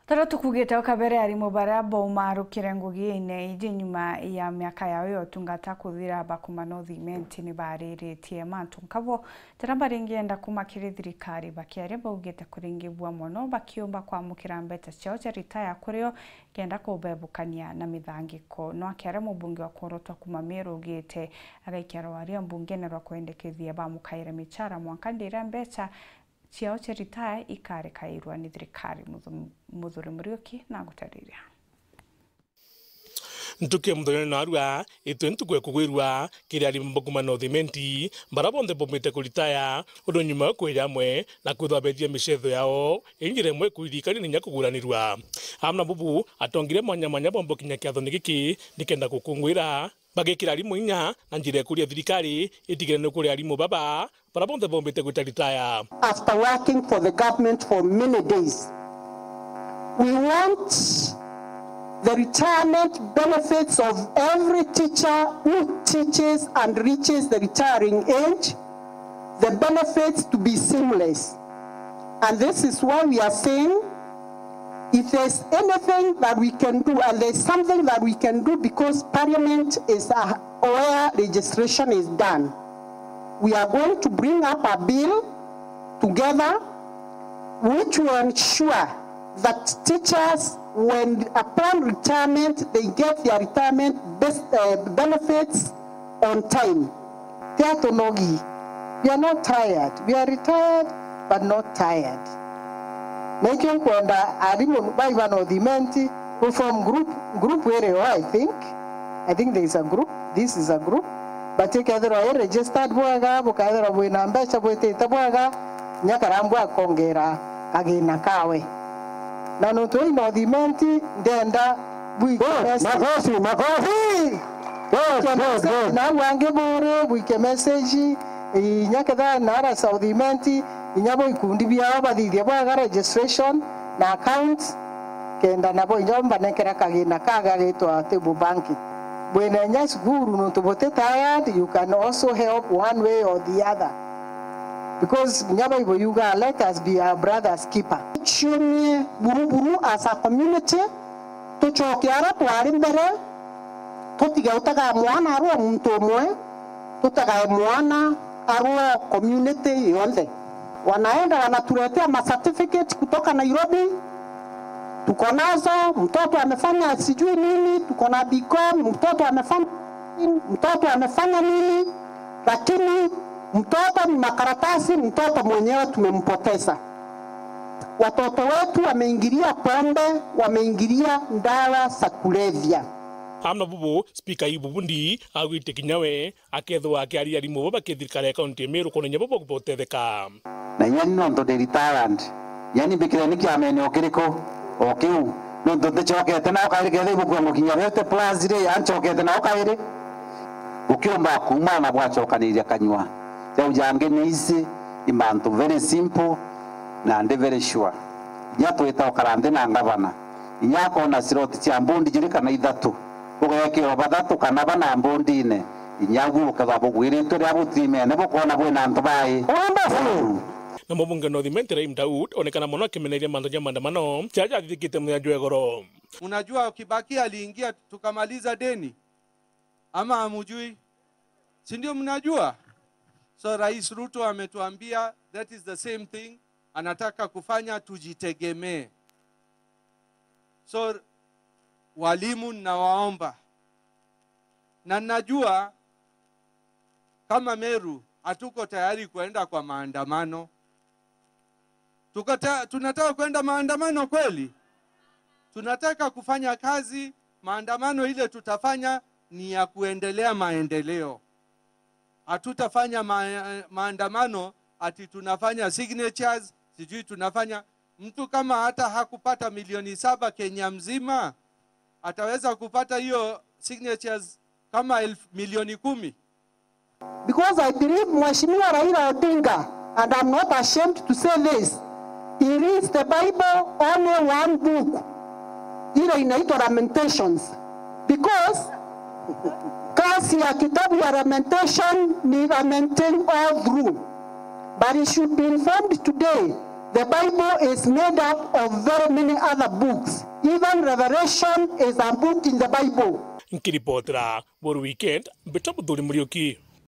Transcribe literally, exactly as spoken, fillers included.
Tara tukugite o kabere, arimu baria baumarukire ngugi-ine iji nyuma ya miaka yao ya utungata kuthira, Bakuma North Imenti ni bariritie mantu nkabo jaria baringienda kuma kiri thirikari, bakiaria baugite kuringibua mono bakiumba kwamukira mbeca ciao cia ritaya kurio kenda kubebukania na mithangiko. No akiaria mubunge wa Kuurutwa kuma Meru augite agaikia rwaria mbungene rwa kwendekithia bamukaire michara mwanka ndiria mbeca ciao cia ritaya ikarekairwa ni thirikari. Muthu-, Muthuri Muriuki na gutariria. Ntuku ya muthenya narua, itwe ntuku ya kugwirua kiri arimu ba Bakuma North Imenti, bara bonthe bombite kuritaya, undu nyuma yo kwija amwe na kwithwa bethia micetho yao, injira imwe kuririkania ninya kuguranirwa. Amwe na bubu, atongire mwanya mwanya bombo kinya kiathoni giki, nikenda gukungwira bagikira arimu inya na njira ya kuria thirikari itigire ni kuria arimu baba, bara bonthe bombite gwita ritaya. After working for the government for many days, we want the retirement benefits of every teacher who teaches and reaches the retiring age, the benefits to be seamless. And this is why we are saying, if there's anything that we can do, and there's something that we can do, because Parliament is, uh, where registration is done, we are going to bring up a bill together which will ensure that teachers, when upon retirement, they get their retirement best, uh, benefits on time. Ti atunogi. We are not tired. We are retired, but not tired. Nikio nkwenda arimu bai ba North Imenti ku form group, group iri o, I think. I think there is a group. This is a group. But ikethirwa i registered bwega, bukethirwa bwina mbeca bwitite bwega, inya Karambwa akongera kagina kawe. Na nontu i North Imenti, ndenda bwike message. Makofi, makofi! Good, good, good. Na au angi buri, bwike message, inya ketha nara South Imenti, inya bo ikundi biao bathithie bwega registration na accounts, kenda nabo inya mbanekera kagina ka gagitwa table banking. Bwina inya cukuru, nontu buti tired, you can also help one way or the other. Because inya Bible yuga, "Let us be our brother's keeper." Ciumie buru buru as a community, tucoke aria twari mbere, tutige utega mwana arua muntu umwe, tutagae mwana arua community yonthe. Wanaenda wanatuletea ma certificate kutoka Nairobi, tuko nazo, mtoto amefanya sijui nini, tuko na B Com, mtoto amefanya, mtoto amefanya nini, lakini mtoto ni makaratasi, mtoto mwenyewe tumempoteza. Watoto wetu wameingilia pombe, wameingilia ndawa za kulevya. Amwe na bubu, Spika Ayubu Bundi augite kinya we akethwa akiaria arimu bo bakithirikara ya kaunti ya Meru kwona inya bo botetheka. Na inya ni nontu ndi retired, inya ni mbikire ni kiamene o kiriku o kiu, nontu nticokete nao kairi, ketha ibukua ngukinya fifty plus ri, ancokete nao kairi. Ukiumba kuuma na bwacokaniria kanyua. Jau jangi ni ici, i mantu very simple, na ndi very sure. Inya twita ukara nthi na ngavana, inya akona slot cia mbundi jiri kana ithatu, bugekirwa bathatu kana bana mbundine, inya bu bukethwa bugwiritwe riria butimene, bukona bwina antu bai. Wonderful! Na mubunge North Imenti Rahim Daud onekana mono akimeneria mantu ja maandamano jaria jathithikite muthenya jwa igoro. Unajua Kibaki aliingia tukamaliza deni? Ama hamujui? Si ndio mnajua? So Rais Ruto ametuambia that is the same thing, anataka kufanya tujitegemee. So walimu, ninawaomba, na ninajua kama Meru hatuko tayari kuenda kwa maandamano. Tuko ta-, tunataka kwenda maandamano kweli? Tunataka kufanya kazi. Maandamano ile tutafanya ni ya kuendelea maendeleo. Hatutafanya ma-, maandamano ati tunafanya signatures, sijui tunafanya. Mtu kama hata hakupata milioni saba Kenya mzima, ataweza kupata hiyo signatures kama elfu, milioni kumi? Because I believe Mheshimiwa Raila Odinga, and I'm not ashamed to say this, he reads the Bible only one book, ile inaitwa Lamentations. Because kazi ya kitabu ya Lamentation ni lamenting all through. But he should be informed today The Bible is made up of very many other books. Even Revelation is a book in the Bible. Nkiripotera Boru Weekend, mbitwa Muthuri Muriuki.